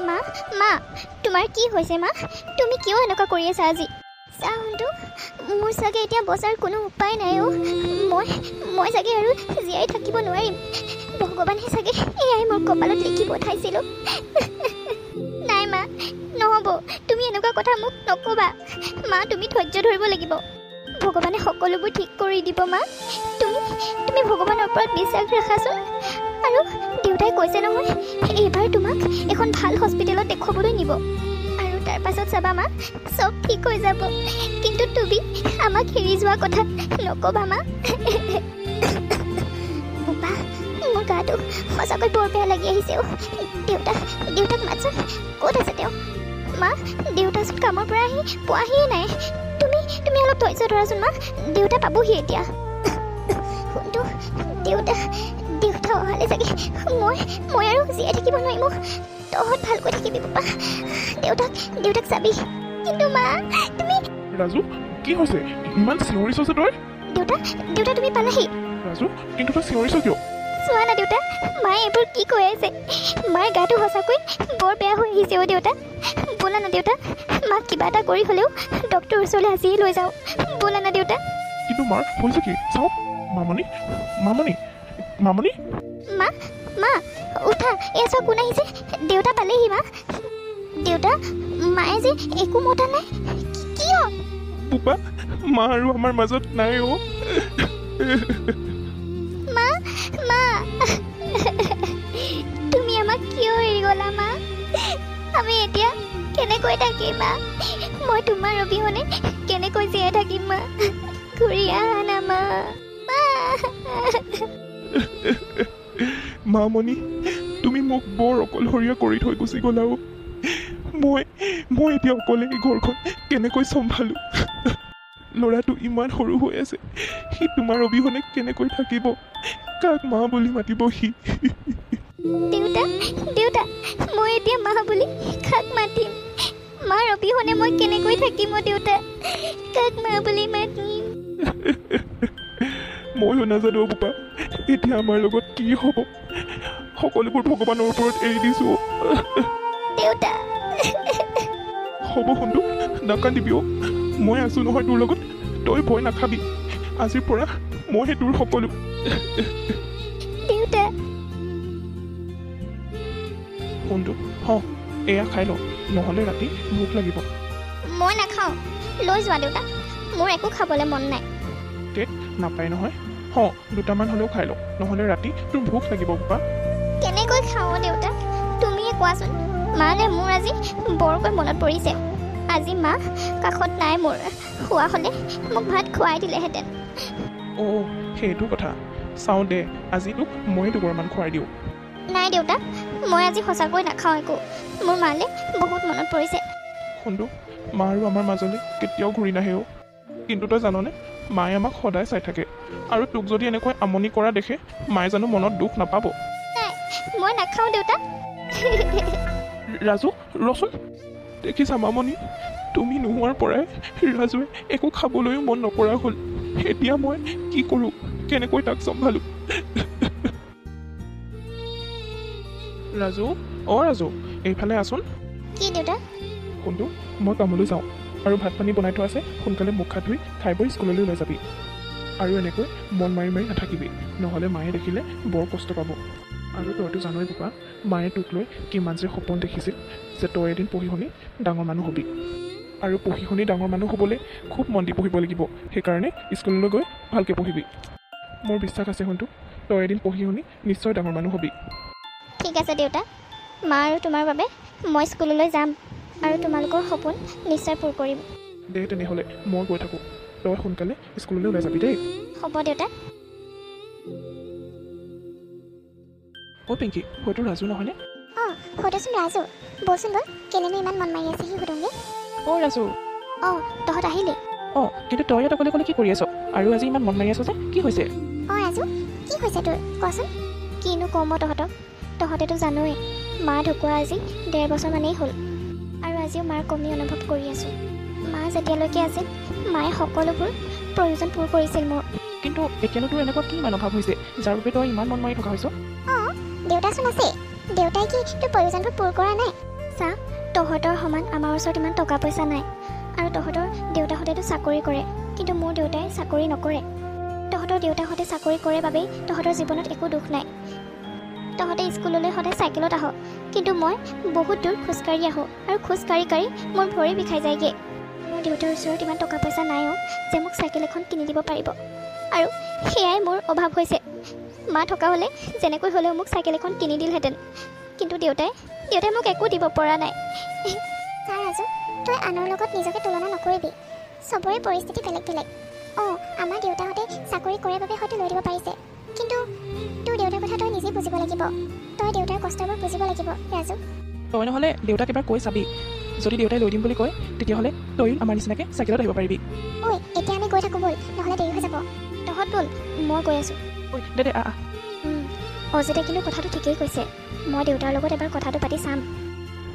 মা, মা, তোমাৰ কি হৈছে মা? তুমি কিয় এনেকুৱা কৰি আছা আজি? চা সোণটো, মোৰ চাগে এতিয়া বচাৰ কোনো উপায় নাই অ'। মই চাগে আৰু জীয়াই থাকিব নোৱাৰিম। ভগৱানে চাগে এয়াই মোৰ কপালত লিখি পঠাইছিলোঁ। নাই মা, নহ'ব, তুমি এনেকুৱা কথা মোক নক'বা মা। তুমি ধৈৰ্য ধৰিব লাগিব। ভগৱানে সকলোবোৰ ঠিক কৰি দিব মা। তুমি তুমি ভগৱানৰ ওপৰত বিশ্বাস ৰাখাচোন। আৰু দেউতাই কৈছে নহয়, এইবাৰ তোমাক এখন ভাল হস্পিটেলত দেখুৱাবলৈ নিব, আৰু তাৰ পাছত চাবা মা, চব ঠিক হৈ যাব। কিন্তু তুমি আমাক এৰি যোৱা কথা নক'বা মা। বোপা, মোৰ গাটো সঁচাকৈ বৰ বেয়া লাগি আহিছে অ'। দেউতা, দেউতাক মাতচোন, ক'ত আছে তেওঁ? মা, দেউতাচোন কামৰ পৰা আহি পোৱাহিয়ে নাই। তুমি তুমি অলপ ধৈৰ্য ধৰাচোন মা, দেউতা পাবহি এতিয়া। সোণটো, দেউতা দেউতা অহালে চাগে মই আৰু জীয়াই থাকিব নোৱাৰিম অ'। তহঁত ভালকৈ থাকিবি বোপা, দেউতাক চাবি। কিন্তু মা, তুমি। ৰাজু, কি হৈছে? ইমান চিঞৰিছ যে তই? দেউতা, দেউতা, তুমি পালাহি। ৰাজু, কিন্তু তই চিঞৰিছ কিয়? চোৱা না দেউতা, মায়ে এইবোৰ কি কৈ আছে। মাৰ গাটো সঁচাকৈ বৰ বেয়া হৈ আহিছে অ' দেউতা। ব'লা না দেউতা, মাক কিবা এটা কৰি হ'লেও ডক্টৰৰ ওচৰলৈ আজিয়ে লৈ যাওঁ। ব'লা না দেউতা। কিন্তু মাৰ হৈছে কি? চাওঁ। মামনি, মামনি, মামনি। মা, মা, উঠা, এয়া চোৱা কোন আহিছে। দেউতা পালেহি মা। দেউতা, মায়ে যে একো মতা নাই কিয়? বোপা, মা আৰু আমাৰ মাজত নাই অ'। মা, মা, তুমি আমাক কিয় এৰি গ'লা মা? আমি এতিয়া কেনেকৈ থাকিম মা? মই তোমাৰ অবিহনে কেনেকৈ জীয়াই থাকিম মা? ঘূৰি আহা না মা। মা। মামনি, তুমি মোক বৰ অকলশৰীয়া কৰি থৈ গুচি গ'লা অ'। মই এতিয়া অকলে এই ঘৰখন কেনেকৈ চম্ভালো? ল'ৰাটো ইমান সৰু হৈ আছে, সি তোমাৰ অবিহনে কেনেকৈ থাকিব? কাক মা বুলি মাতিব সি? দেউতা, দেউতা, মই এতিয়া মা বুলি কাক মাতিম? মাৰ অবিহনে মই কেনেকৈ থাকিম অ' দেউতা? কাক মা বুলি মাতিম? ময়ো নাজানো বোপা, এতিয়া আমাৰ লগত কি হ'ব। সকলোবোৰ ভগৱানৰ ওপৰত এৰি দিছোঁ। দেউতা। হ'ব সোণটো, নাকান্দিবি অ'। মই আছোঁ নহয় তোৰ লগত, তই ভয় নাখাবি। আজিৰ পৰা মইহে তোৰ সকলো। দেউতা। সোণটো, হ, এয়া খাই ল, নহ'লে ৰাতি ভোক লাগিব। মই নাখাওঁ, লৈ যোৱা দেউতা, মোৰ একো খাবলৈ মন নাই। তে নাপায় নহয়। হ, দুটামান হ'লেও খাই ল, নহ'লে ৰাতি তোৰ ভোক লাগিব বোপা। কেনেকৈ খাওঁ দেউতা, তুমিয়ে কোৱাচোন। মালে মোৰ আজি বৰকৈ মনত পৰিছে। আজি মা কাষত নাই মোৰ, খোৱা হ'লে মোক ভাত খুৱাই দিলেহেঁতেন। অ', সেইটো কথা। চাওঁ দে, আজি তোক ময়ে দুগৰমান খুৱাই দিওঁ। নাই দেউতা, মই আজি সঁচাকৈ নাখাওঁ একো। মোৰ মালে বহুত মনত পৰিছে। সোণটো, মা আৰু আমাৰ মাজলৈ কেতিয়াও ঘূৰি নাহে অ'। কিন্তু তই জাননে, মায়ে আমাক সদায় চাই থাকে, আৰু তোক যদি এনেকৈ আমনি কৰা দেখে, মায়ে জানো মনত দুখ নাপাব? নাই, মই নাখাওঁ দেউতা। ৰাজু, ৰচোন। দেখিছা মামনি, তুমি নোহোৱাৰ পৰাই ৰাজুৱে একো খাবলৈও মন নকৰা হ'ল। এতিয়া মই কি কৰোঁ, কেনেকৈ তাক চম্ভালো? ৰাজু, অ' ৰাজু, এইফালে আছোন। কি দেউতা? সোণটো, মই কামলৈ যাওঁ, আৰু ভাত পানী বনাই থোৱা আছে। সোনকালে মুখ হাত ধুই খাই বৈ স্কুললৈ ওলাই যাবি। আৰু এনেকৈ মন মাৰি মাৰি নাথাকিবি, নহ'লে মায়ে দেখিলে বৰ কষ্ট পাব। আৰু তইতো জানই বোপা, মায়ে তোক লৈ কিমান যে সপোন দেখিছিল যে তই এদিন পঢ়ি শুনি ডাঙৰ মানুহ হ'বি। আৰু পঢ়ি শুনি ডাঙৰ মানুহ হ'বলৈ খুব মন দি পঢ়িব লাগিব, সেইকাৰণে স্কুললৈ গৈ ভালকৈ পঢ়িবি। মোৰ বিশ্বাস আছে সোণটো, তই এদিন পঢ়ি শুনি নিশ্চয় ডাঙৰ মানুহ হ'বি। ঠিক আছে দেউতা, মা আৰু তোমাৰ বাবে মই স্কুললৈ যাম, আৰু তোমালোকৰ সপোন নিশ্চয় পূৰ কৰিম। দে তেনেহ'লে, মই গৈ থাকোঁ, তই সোনকালে স্কুললৈ ওলাই যাবি দেই। হ'ব দেউতা। অ' পিংকি, হয়তো ৰাজু নহয়নে? অঁ, হয়তোচোন ৰাজু। ব'লচোন ব'ল, কেলেনো ইমান মন মাৰি আছে সি, সোধোঁগৈ। অ' ৰাজু। অঁ, তহঁত আহিলি? অঁ, কিন্তু তই ইয়াত অকলে অকলে কি কৰি আছ? আৰু আজি ইমান মন মাৰি আছ যে, কি হৈছে? অঁ ৰাজু, কি হৈছে তোৰ কচোন? কিনো ক'ম অ' তহঁতক, তহঁতেতো জানৱেই মা ঢুকোৱা আজি 1.5 বছৰমানেই হ'ল, আৰু আজিও মাৰ কমি অনুভৱ কৰি আছোঁ। মা যেতিয়ালৈকে আছিল, মায়ে সকলোবোৰ প্ৰয়োজন পূৰ কৰিছিল মোৰ। কিন্তু এতিয়ানো তোৰ এনেকুৱা কি ইমান অভাৱ হৈছে, যাৰ বাবে তই ইমান মন মাৰি থকা হৈছ? অঁ, দেউতাচোন আছে। দেউতাই কি তোৰ প্ৰয়োজনবোৰ পূৰ কৰা নাই? চা, তহঁতৰ সমান আমাৰ ওচৰত ইমান টকা পইচা নাই, আৰু তহঁতৰ দেউতাহঁতেতো চাকৰি কৰে, কিন্তু মোৰ দেউতাই চাকৰি নকৰে। তহঁতৰ দেউতাহঁতে চাকৰি কৰে বাবেই তহঁতৰ জীৱনত একো দুখ নাই। তহঁতে স্কুললৈ সদায় চাইকেলত আহ, কিন্তু মই বহুত দূৰ খোজকাঢ়ি আহোঁ আৰু খোজকাঢ়ি কাঢ়ি মোৰ ভৰি বিষাই যায়গৈ। মোৰ দেউতাৰ ওচৰত ইমান টকা পইচা নাইও যে মোক চাইকেল এখন কিনি দিব পাৰিব, আৰু সেয়াই মোৰ অভাৱ হৈছে। মা থকা হ'লে যেনেকৈ হ'লেও মোক চাইকেল এখন কিনি দিলহেঁতেন, কিন্তু দেউতাই মোক একো দিব পৰা নাই। ছাৰ ৰাজু, তই আনৰ লগত নিজকে তুলনা নকৰিবি, চবৰে পৰিস্থিতি বেলেগ বেলেগ। অঁ, আমাৰ দেউতাহঁতে চাকৰি কৰে বাবে হয়তো লৈ দিব পাৰিছে, কিন্তু তোৰ দেউতাৰ কথা তই নিজেই বুজিব লাগিব। তই দেউতাৰ কষ্টবোৰ বুজিব লাগিব ৰাজু। তই নহ'লে দেউতাক এবাৰ কৈ চাবি, যদি দেউতাই লৈ দিম বুলি কয় তেতিয়াহ'লে তয়ো আমাৰ নিচিনাকৈ চাইকেলত আহিব পাৰিবি। ঐ, এতিয়া আমি গৈ থাকোঁ ব'ল, নহ'লে দেৰি হৈ যাব। তহঁত ব'ল, মই গৈ আছোঁ। ঐ দে দে, আহ। অজিতে কিন্তু কথাটো ঠিকেই কৈছে, মই দেউতাৰ লগত এবাৰ কথাটো পাতি চাম।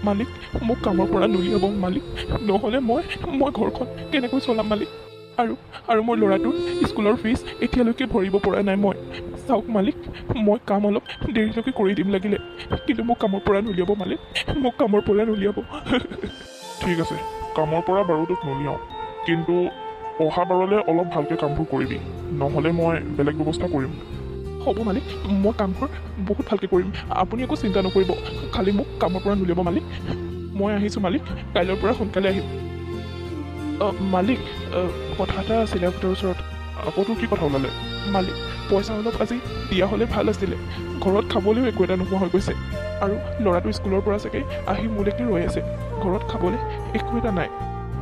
মালিক, মোক কামৰ পৰা নুলিয়াব মালিক, নহ'লে মই ঘৰখন কেনেকৈ চলাম মালিক? আৰু আৰু মোৰ ল'ৰাটোৰ স্কুলৰ ফিজ এতিয়ালৈকে ভৰিব পৰা নাই মই। চাওক মালিক, মই কাম অলপ দেৰিলৈকে কৰি দিম লাগিলে, কিন্তু মোক কামৰ পৰা নুলিয়াব মালিক, মোক কামৰ পৰা নুলিয়াব। ঠিক আছে, কামৰ পৰা বাৰু তোক নুলিয়াওঁ, কিন্তু অহা বাৰলৈ অলপ ভালকৈ কামবোৰ কৰিবি, নহ'লে মই বেলেগ ব্যৱস্থা কৰিম। হ'ব মালিক, মই কামবোৰ বহুত ভালকৈ কৰিম, আপুনি একো চিন্তা নকৰিব, খালি মোক কামৰ পৰা নুলিয়াব মালিক। মই আহিছোঁ মালিক, কাইলৈৰ পৰা সোনকালে আহিম। মালিক, কথা এটা আছিলে আপোনাৰ ওচৰত। আকৌ তোৰ কি কথা ওলালে? মালিক, পইচা অলপ আজি দিয়া হ'লে ভাল আছিলে, ঘৰত খাবলৈও একো এটা নোহোৱা হৈ গৈছে, আৰু ল'ৰাটো স্কুলৰ পৰা চাগে আহি মোলৈকে ৰৈ আছে, ঘৰত খাবলৈ একো এটা নাই।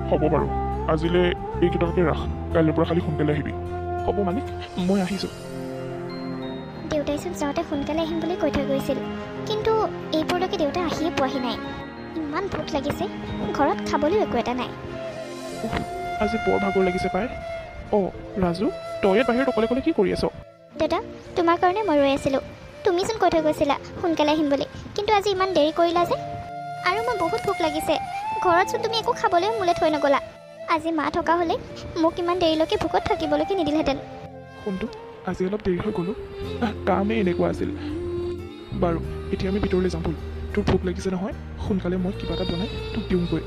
হ'ব বাৰু, আজিলৈ এইকেইটাকে ৰাখ, কাইলৈৰ পৰা খালি সোনকালে আহিবি। হ'ব মালিক, মই আহিছোঁ। দেউতাইচোন যাওঁতে সোনকালে আহিম বুলি কৈ থৈ গৈছিল, কিন্তু এইবোৰলৈকে দেউতা আহিয়ে পোৱাহি নাই। ইমান ভোক লাগিছে, ঘৰত খাবলৈও একো এটা নাই। আজি বৰ ভাগৰ লাগিছে পাই। অঁ ৰাজু, তই ইয়াত বাহিৰত অকলে অকলে কি কৰি আছ? দেউতা, তোমাৰ কাৰণে মই ৰৈ আছিলোঁ, তুমিচোন কৈ থৈ গৈছিলা সোনকালে আহিম বুলি, কিন্তু আজি ইমান দেৰি কৰিলা যে। আৰু মই বহুত ভোক লাগিছে, ঘৰতচোন তুমি একো খাবলৈও মোলৈ থৈ নগ'লা। আজি মা থকা হ'লে মোক ইমান দেৰিলৈকে ভোকত থাকিবলৈকে নিদিলহেঁতেন। সোণটো, আজি অলপ দেৰি হৈ গ'লো, কামেই এনেকুৱা আছিল। বাৰু, এতিয়া আমি ভিতৰলৈ যাম ব'ল, তোৰ ভোক লাগিছে নহয়, সোনকালে মই কিবা এটা বনাই তোক দিওঁগৈ।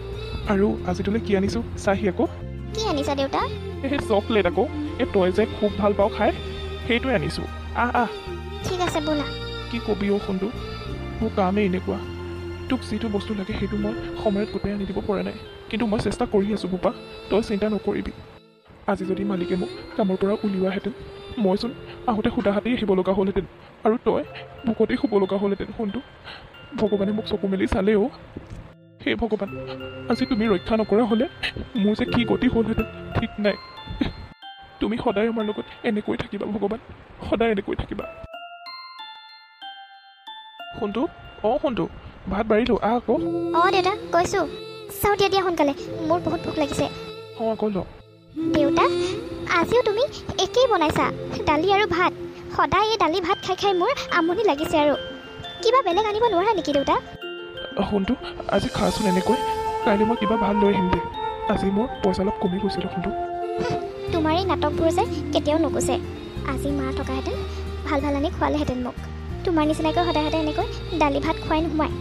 আৰু আজি তোলৈ কি আনিছোঁ চাহি আকৌ। কি আনিছা দেউতা? এই চকলেট আকৌ, এই তই যে খুব ভাল পাওঁ খাই, সেইটোৱে আনিছোঁ। আহ আহ। ঠিক আছে ব'লা। কি কবি অ' সোণটো, মোৰ কামেই এনেকুৱা, তোক যিটো বস্তু লাগে সেইটো মই সময়ত গোটাই আনি দিব পৰা নাই, কিন্তু মই চেষ্টা কৰি আছোঁ বোপা, তই চিন্তা নকৰিবি। আজি যদি মালিকে মোক কামৰ পৰা উলিওৱাহেঁতেন, মইচোন আহোঁতে সুদা হাতেই আহিব লগা হ'লহেঁতেন, আৰু তই ভোকতেই শুব লগা হ'লহেঁতেন। সোণটো, ভগৱানে মোক চকু মেলি চালেও। হে ভগৱান, আজি তুমি ৰক্ষা নকৰা হ'লে মোৰ যে কি গতি হ'লহেঁতেন ঠিক নাই। তুমি সদায় আমাৰ লগত এনেকৈ থাকিবা ভগৱান, সদায় এনেকৈ থাকিবা। সোণটো, অঁ সোণটো, ভাত বাঢ়িলোঁ, আহ আকৌ। অঁ দেউতা, কৈছোঁ। চাওঁ দিয়া দিয়া সোনকালে, মোৰ বহুত ভোক লাগিছে। অঁ আকৌ ল। দেউতা, আজিও তুমি একেই বনাইছা, দালি আৰু ভাত। সদায় এই দালি ভাত খাই খাই মোৰ আমনি লাগিছে, আৰু কিবা বেলেগ আনিব নোৱাৰা নেকি দেউতা? সোণটো, আজি খাচোন এনেকৈ, কাইলৈ মই কিবা ভাল লৈ আহিম দে। আজি মোৰ পইচা অলপ কমি গৈছিলে সোণটো। তোমাৰ এই নাটকবোৰ যে কেতিয়াও নুগুচে। আজি মা থকাহেঁতেন ভাল ভাল আনি খোৱালেহেঁতেন মোক, তোমাৰ নিচিনাকৈ সদায় সদায় এনেকৈ দালি ভাত খুৱাই নোসোমায়।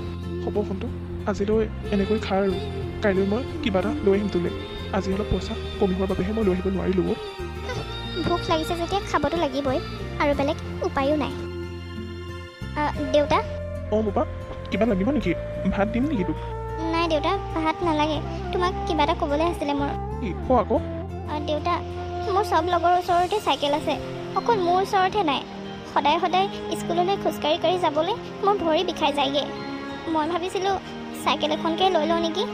হ'ব সোণটো, আজিলৈ এনেকৈ খা, আৰু কাইলৈ মই কিবা এটা লৈ আহিম তোলৈ। আজি অলপ পইচা কমি হোৱাৰ বাবেহে মই লৈ আহিব নোৱাৰিলোঁ। ভোক লাগিছে যেতিয়া খাবতো লাগিবই, আৰু বেলেগ উপায়ো নাই। দেউতা। অঁ বোপা, কিবা লাগিব নেকি? ভাত দিম নেকি তোক? নাই দেউতা, ভাত নালাগে, তোমাক কিবা এটা ক'বলৈ আছিলে মোৰ। কি ক আকৌ? দেউতা, মোৰ চব লগৰ ওচৰতে চাইকেল আছে, অকল মোৰ ওচৰতহে নাই। সদায় সদায় স্কুললৈ খোজকাঢ়ি কাঢ়ি যাবলৈ মোৰ ভৰি বিষাই যায়গৈ। মই ভাবিছিলোঁ চাইকেল এখনকে লৈ লওঁ নেকি।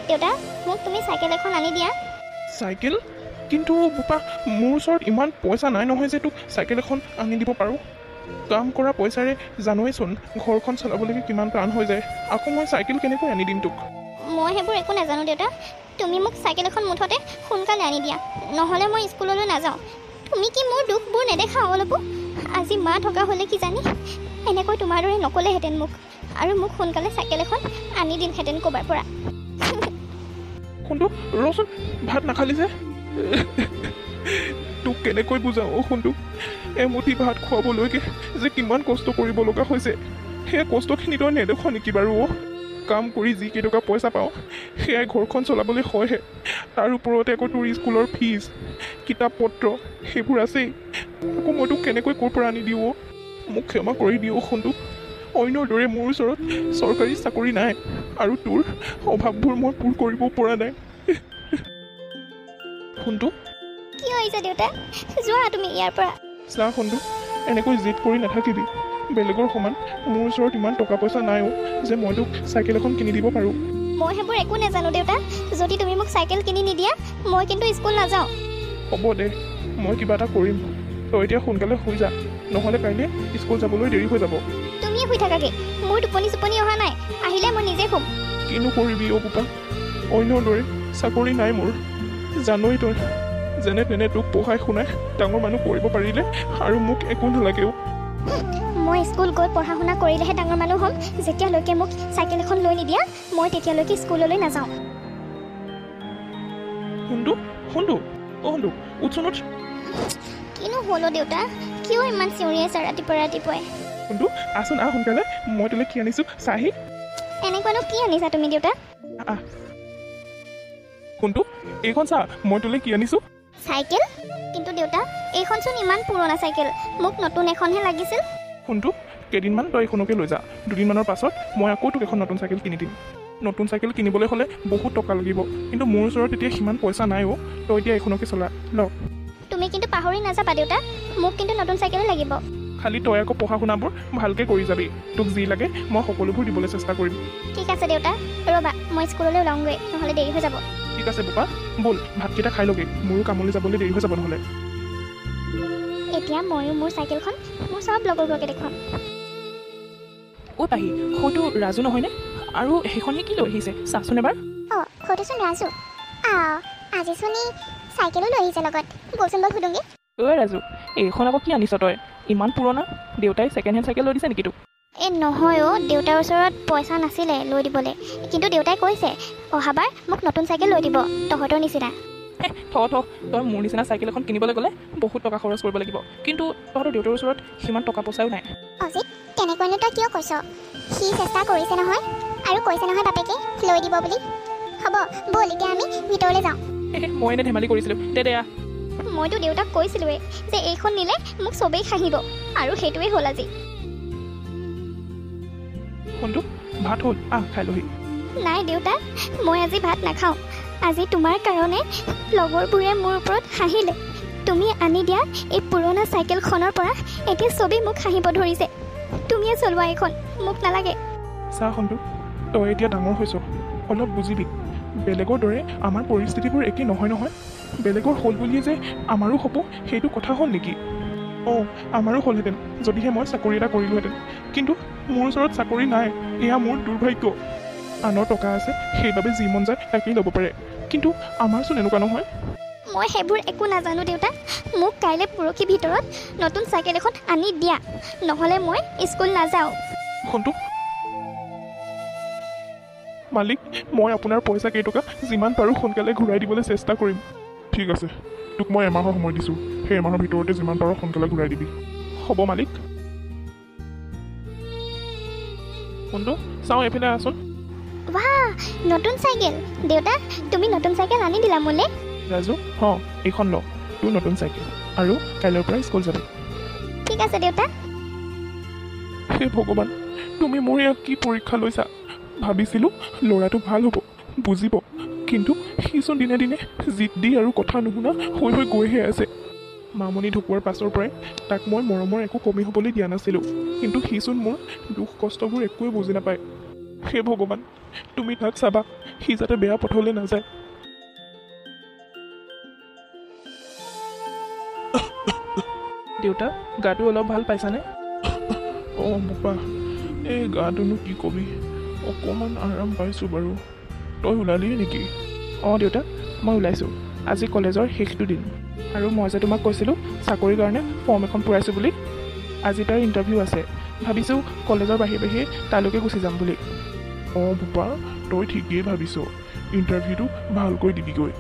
দেউতা, মোক তুমি চাইকেল এখন আনি দিয়া। চাইকেল? কিন্তু বোপা, মোৰ ওচৰত ইমান পইচা নাই নহয় যে তোক চাইকেল এখন আনি দিব পাৰোঁ। কাম কৰা পইচাৰে জানোৱেচোন ঘৰখন চলাবলৈকে কিমান টান হৈ যায়, আকৌ মই চাইকেল কেনেকৈ আনি দিম তোক? মই সেইবোৰ একো নাজানো দেউতা, তুমি মোক চাইকেল এখন মুঠতে সোনকালে আনি দিয়া, নহ'লে মই স্কুললৈ নাযাওঁ। তুমি কি মোৰ দুখবোৰ নেদেখা অলপো? আজি মা থকা হ'লে কিজানি এনেকৈ তোমাৰ দৰে নক'লেহেঁতেন মোক, আৰু মোক সোনকালে চাইকেল এখন আনি দিলহেঁতেন ক'ৰবাৰ পৰা। সোণটো ৰচোন, ভাত নাখালি যে? তোক কেনেকৈ বুজাওঁ অ' সোণটো, এমুঠি ভাত খুৱাবলৈকে যে কিমান কষ্ট কৰিব লগা হৈছে। সেই কষ্টখিনি তই নেদেখ নেকি বাৰু? কাম কৰি যি কেইটকা পইচা পাওঁ সেয়াই ঘৰখন চলাবলৈ হয়হে, তাৰ ওপৰতে আকৌ তোৰ স্কুলৰ ফিজ, কিতাপ পত্ৰ সেইবোৰ আছেই। আকৌ মই তোক কেনেকৈ ক'ৰ পৰা আনি দিওঁ? মোক ক্ষমা কৰি দিওঁ সোণটো, অন্যৰ দৰে মোৰ ওচৰত চৰকাৰী চাকৰি নাই আৰু তোৰ অভাৱবোৰ মই পূৰ কৰিব পৰা নাই। সোণটো, কি হৈছে দেউতা? যোৱা তুমি ইয়াৰ পৰা। চা সোণটো, এনেকৈ জিদ কৰি নাথাকিবি। বেলেগৰ সমান মোৰ ওচৰত ইমান টকা পইচা নাইও যে মই তোক চাইকেল এখন কিনি দিব পাৰোঁ। মই সেইবোৰ একো নাজানো দেউতা, যদি তুমি মোক চাইকেল কিনি নিদিয়া মই কিন্তু স্কুল নাযাওঁ। হ'ব দে, মই কিবা এটা কৰিম। তই এতিয়া সোনকালে শুই যা, নহ'লে কাইলৈ স্কুল যাবলৈ দেৰি হৈ যাব। তুমিয়ে শুই থাকাগৈ, মোৰ টোপনি চোপনি অহা নাই, আহিলে মই নিজে শুম। কিনো কৰিবি অ' বোপা, অন্যৰ দৰে চাকৰি নাই মোৰ, জানই তই। যেনে তেনে তোক পঢ়াই শুনাই ডাঙৰ মানুহ কৰিব পাৰিলে আৰু মোক একো নালাগেও। মই স্কুল গৈ পঢ়া শুনা কৰিলেহে ডাঙৰ মানুহ হ'ম। যেতিয়ালৈকে মোক চাইকেল এখন লৈ নিদিয়া মই তেতিয়ালৈকে স্কুললৈ নাযাওঁ। সোণটো, সোণটো, অ' সোণটো, উঠচোন উঠ। কিনো হ'ল দেউতা, কিয় ইমান চিঞৰি আছা ৰাতিপুৱা ৰাতিপুৱাই? সোণটো আহচোন, আহ সোনকালে, মই তোলৈ কি আনিছোঁ চাহি। এনেকুৱানো কি আনিছা তুমি দেউতা? আহ সোণটো, এইখন চা, মই তোলৈ কি আনিছোঁ। চাইকেল? কিন্তু দেউতা এইখনচোন ইমান পুৰণা চাইকেল, মোক নতুন এখনহে লাগিছিল। সোণটো, কেইদিনমান তই এইখনকে লৈ যা, দুদিনমানৰ পাছত মই আকৌ তোক এখন নতুন চাইকেল কিনি দিম। নতুন চাইকেল কিনিবলৈ হ'লে বহুত টকা লাগিব, কিন্তু মোৰ ওচৰত এতিয়া সিমান পইচা নাই অ'। তই এতিয়া এইখনকে চলা ল। তুমি কিন্তু পাহৰি নাযাবা দেউতা, মোক কিন্তু নতুন চাইকেলে লাগিব। খালি তই আকৌ পঢ়া শুনাবোৰ ভালকৈ কৰি যাবি, তোক যি লাগে মই সকলোবোৰ দিবলৈ চেষ্টা কৰিম। ঠিক আছে দেউতা, ৰ'বা মই স্কুললৈ ওলাওঁগৈ, নহ'লে দেৰি হৈ যাব। ঠিক আছে বোপা, ব'ল ভাতকেইটা খাই লগে, মোৰো কামলৈ যাবলৈ দেৰি হৈ যাব নহ'লে। এতিয়া ময়ো মোৰ চাইকেলখন মোৰ চব লগৰবোৰকে দেখুৱাম। অ' পাহি, সৌটো ৰাজু নহয়নে? আৰু সেইখনহে কি লৈ আহিছে চাচোন এবাৰ। অঁ, সৌটোচোন ৰাজু। আজিচোন ই চাইকেলো লৈ আহিছে লগত, ব'লচোন ব'ল সুধোঁগৈ। ঐ ৰাজু, এইখন আকৌ কি আনিছ তই? ইমান পুৰণা, দেউতাই ছেকেণ্ড হেণ্ড চাইকেল লৈ দিছে নেকি তোক? এই নহয় অ', দেউতাৰ ওচৰত পইচা নাছিলে লৈ দিবলৈ, কিন্তু দেউতাই কৈছে অহাবাৰ মোক নতুন চাইকেল লৈ দিব তহঁতৰ নিচিনা। থ থ, তই মোৰ নিচিনা চাইকেল এখন কিনিবলৈ গ'লে বহুত টকা খৰচ কৰিব লাগিব, কিন্তু তহঁতৰ দেউতাৰ ওচৰত সিমান টকা পইচাও নাই। অজিত, তেনেকৈনো তই কিয় কৈছ? সি চেষ্টা কৰিছে নহয়, আৰু কৈছে নহয় বাপেকে লৈ দিব বুলি। হ'ব ব'ল এতিয়া আমি ভিতৰলৈ যাওঁ। মই এনে ধেমালি কৰিছিলোঁ, দে দে। মইতো দেউতাক কৈছিলোঁৱেই যে এইখন নিলে মোক চবেই হাঁহিব, আৰু সেইটোৱেই হ'ল আজি। সোণটো, ভাত হ'ল, আহ খাই লহি। নাই দেউতা, মই আজি ভাত নাখাওঁ। আজি তোমাৰ কাৰণে লগৰবোৰে মোৰ ওপৰত হাঁহিলে। তুমি আনি দিয়া এই পুৰণা চাইকেলখনৰ পৰা এতিয়া চবেই মোক হাঁহিব ধৰিছে। তুমিয়ে চলোৱা এইখন, মোক নালাগে। চা সোণটো, তই এতিয়া ডাঙৰ হৈছ, অলপ বুজিবি। বেলেগৰ দৰে আমাৰ পৰিস্থিতিবোৰ একেই নহয় নহয়। বেলেগৰ হ'ল বুলিয়ে যে আমাৰো হ'ব সেইটো কথা হ'ল নেকি? অঁ, আমাৰো হ'লহেঁতেন যদিহে মই চাকৰি এটা কৰিলোহেঁতেন, কিন্তু মোৰ ওচৰত চাকৰি নাই, এয়া মোৰ দুৰ্ভাগ্য। আনৰ টকা আছে সেইবাবে যি মন যায় তাকেই ল'ব পাৰে, কিন্তু আমাৰচোন এনেকুৱা নহয়। মই সেইবোৰ একো নাজানো দেউতা, মোক কাইলৈ পৰহি ভিতৰত নতুন চাইকেল এখন আনি দিয়া, নহ'লে মই স্কুল নাযাওঁ। সোণটো, মালিক, মই আপোনাৰ পইচা কেইটকা যিমান পাৰোঁ সোনকালে ঘূৰাই দিবলৈ চেষ্টা কৰিম। ঠিক আছে, তোক মই এমাহৰ সময় দিছোঁ, সেই এমাহৰ ভিতৰতে যিমান পাৰোঁ সোনকালে ঘূৰাই দিবি। হ'ব মালিক। সোণটো, চাওঁ এইফালে আহচোন। বাহ, নতুন চাইকেল! দেউতা, তুমি নতুন চাইকেল আনি দিলা মোলৈ? ৰাজু, অঁ এইখন ল, তোৰ নতুন চাইকেল, আৰু কাইলৈৰ পৰা স্কুল যাবি। ঠিক আছে দেউতা। হে ভগৱান, তুমি মোৰ ইয়াত কি পৰীক্ষা লৈছা? ভাবিছিলোঁ ল'ৰাটো ভাল হ'ব, বুজিব, কিন্তু সিচোন দিনে দিনে জিদ দি আৰু কথা নুশুনা হৈ হৈ গৈহে আছে। মামনি ঢুকোৱাৰ পাছৰ পৰাই তাক মই মৰমৰ একো কমি হ'বলৈ দিয়া নাছিলোঁ, কিন্তু সিচোন মোৰ দুখ কষ্টবোৰ একোৱে বুজি নাপায়। হে ভগৱান, তুমি তাক চাবা, সি যাতে বেয়া পথলৈ নাযায়। দেউতা, গাটো অলপ ভাল পাইছানে? অঁ বোপা, এই গাটোনো কি কবি, অকণমান আৰাম পাইছোঁ বাৰু। তই ওলালিয়ে নেকি? অঁ দেউতা, মই ওলাইছোঁ। আজি কলেজৰ শেষটো দিন, আৰু মই যে তোমাক কৈছিলোঁ চাকৰিৰ কাৰণে ফৰ্ম এখন পূৰাইছোঁ বুলি, আজি তাৰ ইণ্টাৰভিউ আছে। ভাবিছোঁ কলেজৰ বাহিৰে বাহিৰে তালৈকে গুচি যাম বুলি। অঁ বোপা, তই ঠিকেই ভাবিছ, ইণ্টাৰভিউটো ভালকৈ দিবিগৈ।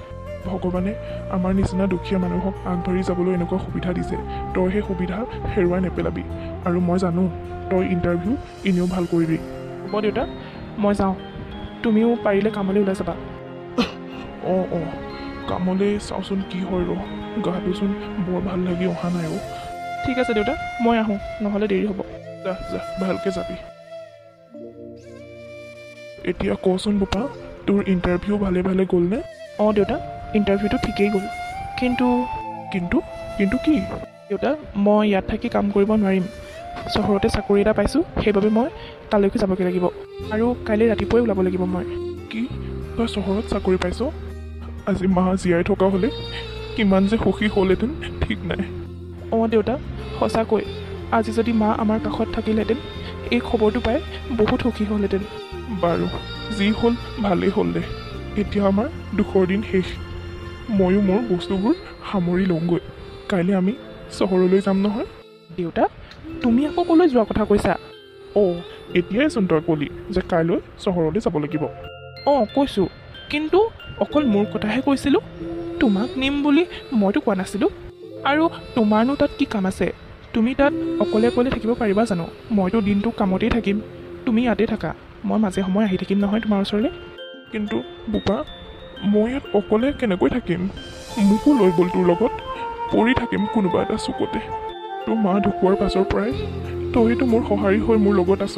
ভগৱানে আমাৰ নিচিনা দুখীয়া মানুহক আগবাঢ়ি যাবলৈ এনেকুৱা সুবিধা দিছে, তই সেই সুবিধা হেৰুৱাই নেপেলাবি। আৰু মই জানো তই ইণ্টাৰভিউ এনেও ভাল কৰিবি। হ'ব দেউতা, মই যাওঁ, তুমিও পাৰিলে কামলৈ ওলাই যাবা। অঁ অঁ, কামলৈ চাওঁচোন কি হয় ৰ, গাটোচোন বৰ ভাল লাগি অহা নাই অ'। ঠিক আছে দেউতা, মই আহোঁ, নহ'লে দেৰি হ'ব। যা যা, ভালকৈ যাবি। এতিয়া কচোন বোপা, তোৰ ইণ্টাৰভিউ ভালে ভালে গ'লনে? অঁ দেউতা, ইণ্টাৰভিউটো ঠিকেই গ'ল, কিন্তু কিন্তু কিন্তু কি? দেউতা, মই ইয়াত থাকি কাম কৰিব নোৱাৰিম। চহৰতে চাকৰি এটা পাইছোঁ, সেইবাবে মই তালৈকে যাবগৈ লাগিব আৰু কাইলৈ ৰাতিপুৱাই ওলাব লাগিব মই। কি, তই চহৰত চাকৰি পাইছ? আজি মা জীয়াই থকা হ'লে কিমান যে সুখী হ'লহেঁতেন ঠিক নাই। অঁ দেউতা, সঁচাকৈ আজি যদি মা আমাৰ কাষত থাকিলহেঁতেন, এই খবৰটো পাই বহুত সুখী হ'লহেঁতেন। বাৰু, যি হ'ল ভালেই হ'ল দে, এতিয়া আমাৰ দুখৰ দিন শেষ। ময়ো মোৰ বস্তুবোৰ সামৰি লওঁগৈ, কাইলৈ আমি চহৰলৈ যাম নহয়। দেউতা, তুমি আকৌ ক'লৈ যোৱাৰ কথা কৈছা? অঁ, এতিয়াইচোন তই ক'লি যে কাইলৈ চহৰলৈ যাব লাগিব। অঁ কৈছোঁ, কিন্তু অকল মোৰ কথাহে কৈছিলোঁ, তোমাক নিম বুলি মইতো কোৱা নাছিলোঁ। আৰু তোমাৰনো তাত কি কাম আছে? তুমি তাত অকলে অকলে থাকিব পাৰিবা জানো? মইতো দিনটো কামতেই থাকিম, তুমি ইয়াতে থাকা, মই মাজে সময়ে আহি থাকিম নহয় তোমাৰ ওচৰলৈ। কিন্তু বোপা, মই ইয়াত অকলে কেনেকৈ থাকিম? মোকো লৈ গ'ল তোৰ লগত, পৰি থাকিম কোনোবা এটা চুকতে। তোৰ মা ঢুকোৱাৰ পাছৰ পৰাই তইতো মোৰ সঁহাৰি হৈ মোৰ লগত আছ।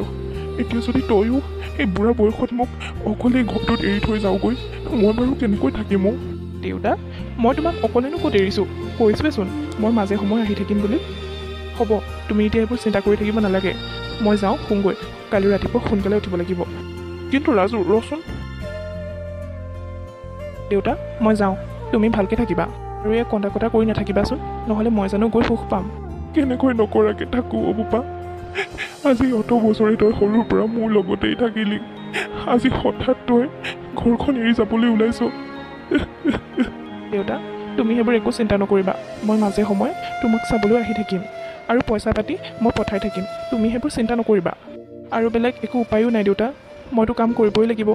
এতিয়া যদি তয়ো এই বুঢ়া বয়সত মোক অকলে ঘৰটোত এৰি থৈ যাওঁগৈ, মই বাৰু কেনেকৈ থাকিম অ'? দেউতা, মই তোমাক অকলেনো ক'ত এৰিছোঁ? কৈছোৱেচোন মই মাজে সময়ে আহি থাকিম বুলি। হ'ব, তুমি এতিয়া এইবোৰ চিন্তা কৰি থাকিব নালাগে, মই যাওঁ শুওঁগৈ, কাইলৈ ৰাতিপুৱা সোনকালে উঠিব লাগিব। কিন্তু ৰাজু ৰচোন। দেউতা, মই যাওঁ, তুমি ভালকৈ থাকিবা আৰু এই কন্দা কটা কৰি নাথাকিবাচোন, নহ'লে মই জানো গৈ সুখ পাম। কেনেকৈ নকৰাকৈ থাকোঁ অ' বোপা? আজি অত বছৰে তই সৰুৰ পৰা মোৰ লগতেই থাকিলি, আজি হঠাৎ তই ঘৰখন এৰি যাবলৈ ওলাইছ। দেউতা, তুমি সেইবোৰ একো চিন্তা নকৰিবা, মই মাজে সময়ে তোমাক চাবলৈ আহি থাকিম আৰু পইচা পাতি মই পঠাই থাকিম, তুমি সেইবোৰ চিন্তা নকৰিবা। আৰু বেলেগ একো উপায়ো নাই দেউতা, মইতো কাম কৰিবই লাগিব,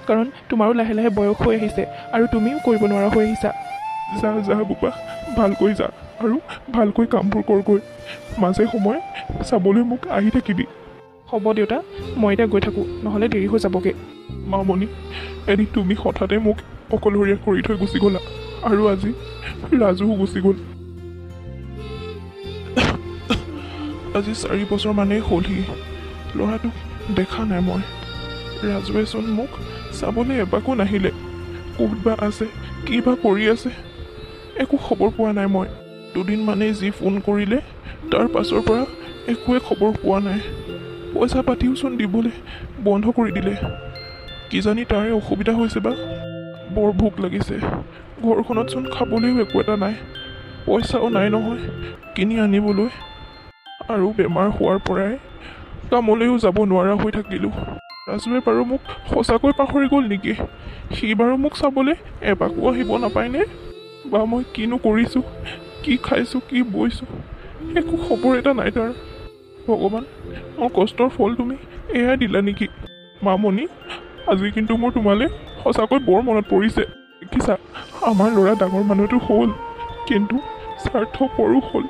কাৰণ তোমাৰো লাহে লাহে বয়স হৈ আহিছে আৰু তুমিও কৰিব নোৱাৰা হৈ আহিছা। যা যা বোপা, ভালকৈ যা আৰু ভালকৈ কামবোৰ কৰগৈ, মাজে সময়ে চাবলৈ মোক আহি থাকিবি। হ'ব দেউতা, মই এতিয়া গৈ থাকোঁ, নহ'লে দেৰি হৈ যাবগৈ। মামণি, এদিন তুমি হঠাতে মোক অকলশৰীয়া কৰি থৈ গুচি গ'লা আৰু আজি ৰাজুও গুচি গ'ল। আজি 4 বছৰমানেই হ'লহি, ল'ৰাটোক দেখা নাই মই। ৰাজুৱেচোন মোক চাবলৈ এবাকো নাহিলে, ক'ত বা আছে, কি বা কৰি আছে, একো খবৰ পোৱা নাই মই। দুদিনমানেই যি ফোন কৰিলে, তাৰ পাছৰ পৰা একোৱে খবৰ পোৱা নাই। পইচা পাতিওচোন দিবলৈ বন্ধ কৰি দিলে, কিজানি তাৰে অসুবিধা হৈছে বা। বৰ ভোক লাগিছে, ঘৰখনতচোন খাবলৈও একো এটা নাই, পইচাও নাই নহয় কিনি আনিবলৈ। আৰু বেমাৰ হোৱাৰ পৰাই কামলৈও যাব নোৱাৰা হৈ থাকিলোঁ। ৰাজুৱে বাৰু মোক সঁচাকৈ পাহৰি গ'ল নেকি? সি বাৰু মোক চাবলৈ এবাকো আহিব নাপায়নে? বা মই কিনো কৰিছোঁ, কি খাইছোঁ, কি বৈছোঁ, একো খবৰ এটা নাই তাৰ। ভগৱান, মোৰ কষ্টৰ ফল তুমি এয়াই দিলা নেকি? মামণি, আজি কিন্তু মোৰ তোমালৈ সঁচাকৈ বৰ মনত পৰিছে। দেখিছা, আমাৰ ল'ৰা ডাঙৰ মানুহটো হ'ল, কিন্তু স্বাৰ্থপৰো হ'ল।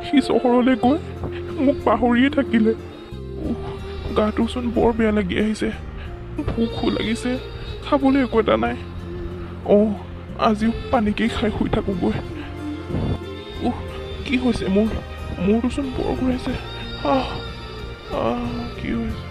সি চহৰলৈ গৈ মোক পাহৰিয়ে থাকিলে। গাটোচোন বৰ বেয়া লাগি আহিছে, ভোকো লাগিছে, খাবলৈ একো এটা নাই। অঁ, আজিও পানীকেই খাই শুই থাকোঁগৈ। উহ, কি হৈছে মোৰ? মূৰটোচোন বৰ ঘূৰাইছে। আহ আহ, কি হৈছে?